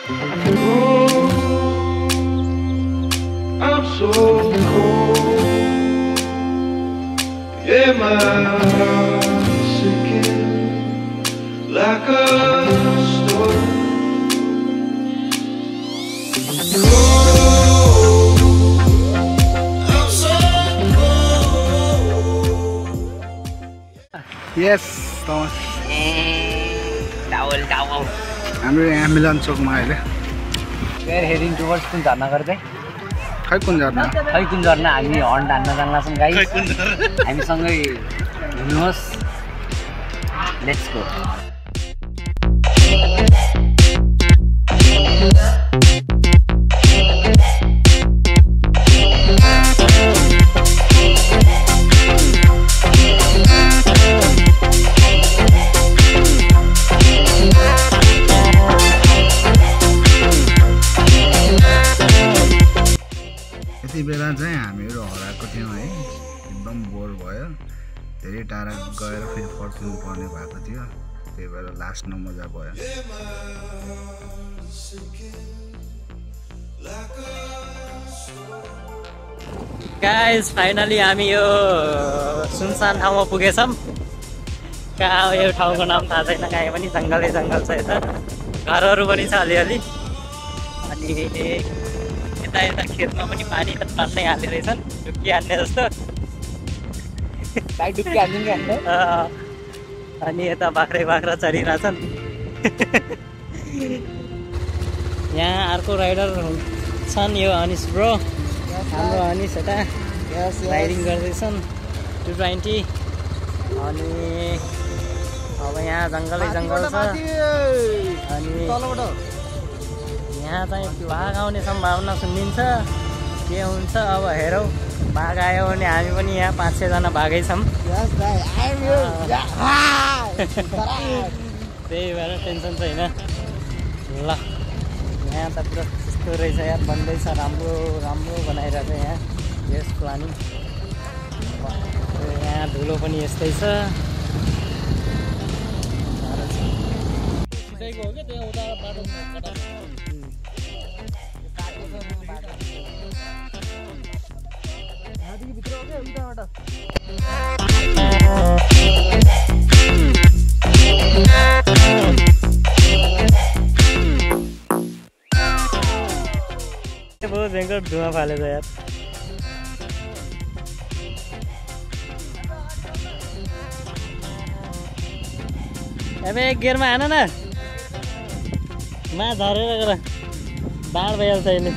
I'm so cold. Yeah, my heart's sinking like a storm. Yes, Thomas. Towel. हाम्रो यहाँ मिलन चोकमा अहिले We are heading towards कुन झर्ना गर्दै? खै कुन झर्ना? खै कुन झर्ना हामी हर्न हान्न जान्ला छौं गाइस। हामी सँगै हिँड्नुहोस्। Let's go. यति बेला चाहिँ हामीहरू हराएको थियौँ है, एकदम बोर भयो, धेरै टाढा गएर फेरि फर्किनु पर्ने भएको थियो, त्यही भएर लास्ट नमजा भयो। गाइस फाइनली हामी यो सुनसान ठाउँमा पुगेछौँ। कहाँ हो यो ठाउँको नाम थाहा छैन, कहीँ पनि जङ्गलै जङ्गल छ यता, घरहरू पनि छ अलिअलि। अनि यता यता खेतमा पनि पानी त टन्नै हाल्ने रहेछन्, डुब्की हान्ने जस्तो। अनि यता बाख्रा चरिरहेछन्। यहाँ अर्को राइडर छन्, यो अनिस ब्रो, हाम्रो अनिस यता राइडिङ गर्दैछन् 220। अनि अब यहाँ जङ्गलै जङ्गल छ। अनि यहाँ चाहिँ बाघ आउने सम्भावना सुनिन्छ, के हुन्छ अब हेरौँ। बाघ आयो भने हामी पनि यहाँ 5-6 जना बाघै छौँ, त्यही भएर टेन्सन छैन। ल यहाँ त पुरा त्यस्तो रहेछ यार, बन्दैछ, राम्रो बनाइरहेको छ यहाँ यस प्लानिङ। यहाँ धुलो पनि यस्तै छ। बहुत भयंकर धुआं फालेछ यार। अब एक गियरमा हान न, मा झरेर गएर बाढ भइहाल्छ अहिले।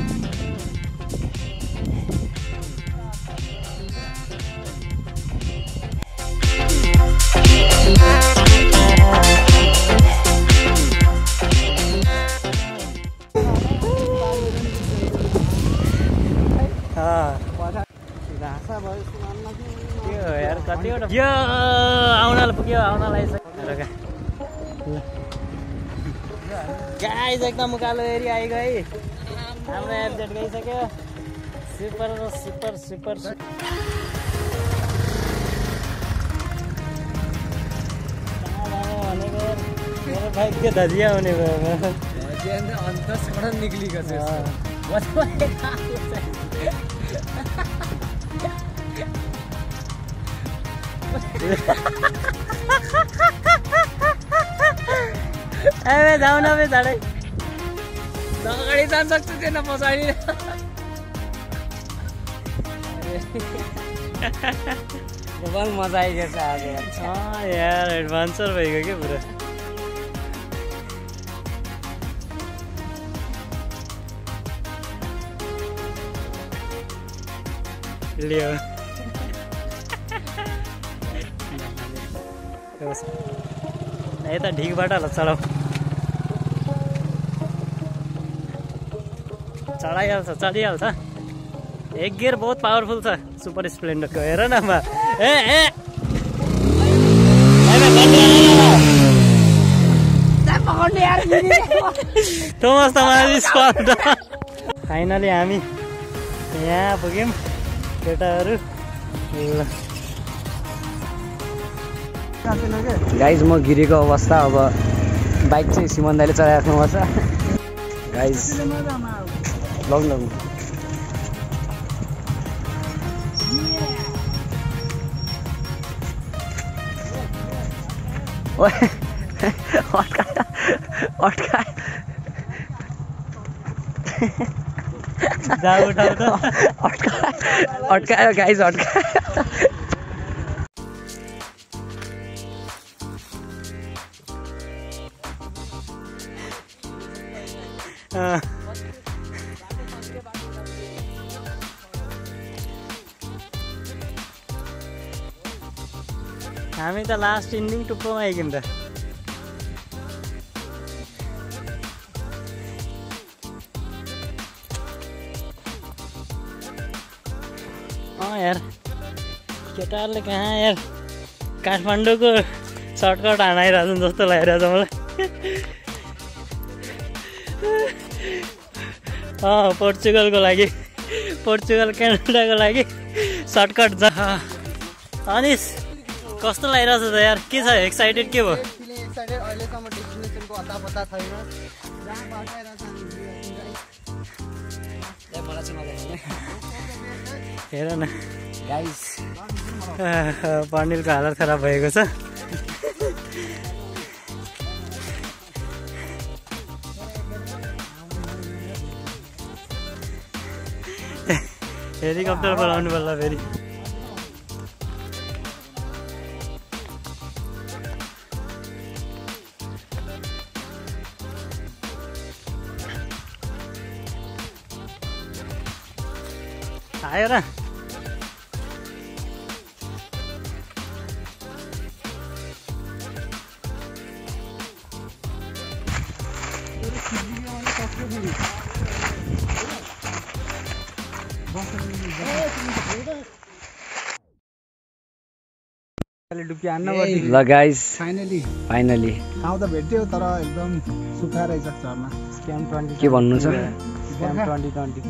यार कतिवटा यो आउनलाई पुग्यो, आउनलाई आइसक्यो। गाइस एकदम उकालो एरिया आइगयो है, हाम्रो एफजेड गइसक्यो। सुपर भनेको मेरो बाइक के धजिया हुने भयो, अन्तसबाट निक्लिएको छ। जाऊ न बे चाँडै, अगाडि जान सक्छु थिएन पछाडि। मजा आइगएछ आज यार, एडभान्सर भइगयो क्या पुरा। लियो यता ढिकबाट होला चढाउ, चढिहाल्छ। एक गियर बहुत पावरफुल छ सुपर स्प्लेन्डरको, हेर न। फाइनली हामी यहाँ पुग्यौँ केटाहरू। गाइज म गिरेको अवस्था, अब बाइक चाहिँ सिमन दाइले चलाइराख्नुपर्छ। गाइस लङ लङ ओए अट्का जा उठाउ त अट्कायो गाइस अट्कायो हामी त लास्ट इन्डिङ टुप्पोमा आइकन त यार केटाहरूले कहाँ यार काठमाडौँको सर्टकट हानाइरहेछन् जस्तो लागिरहेछ मलाई पोर्चुगलको लागि पोर्चुगल क्यानाडाको लागि सर्टकट छ अनिस कस्तो लागिरहेछ त यार के छ एक्साइटेड के भयो हेर न गाइस पनिलको हालत खराब भएको छ हेलिकप्टर बोलाउनु पर्ला फेरि आयो र ल गाइस फाइनली ठाउँ त भेट्यो तर एकदम सुक्खा रहेछ झर्ना के भन्नु छ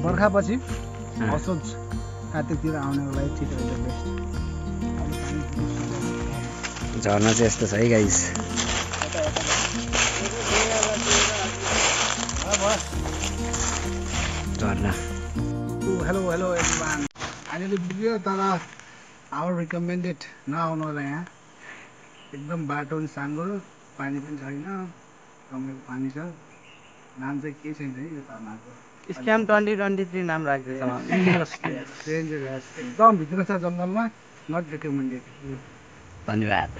बर्खापछि असोज कार्तिकतिर आउनको लागि ठिक रहेछ बेस्ट झर्ना चाहिँ यस्तो छ है गाइस झर्ना हेलो एभ्रिवान अहिले पुग्यो तर आवर रिकमेन्डेड नआउनु होला यहाँ एकदम बाटो पनि साँगुरो पानी पनि छैन कमेको पानी छ नाम चाहिँ के छैन है यो झर्नाको स्क्याम 2023 नाम राख्दैछ एकदम भित्र छ जङ्गलमा नट रिकमेन्डेड धन्यवाद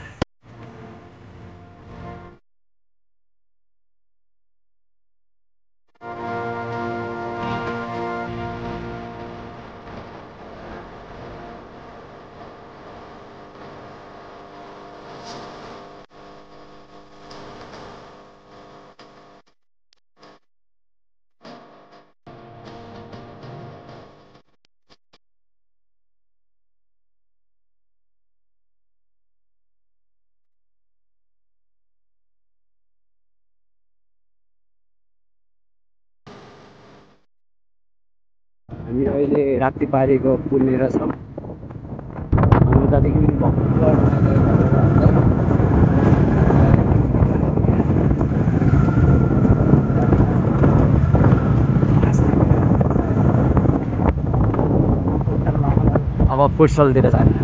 हामी अहिले राप्तीपारीको पुलनिर छौँ हामी उतादेखि अब फुटसलतिर जाने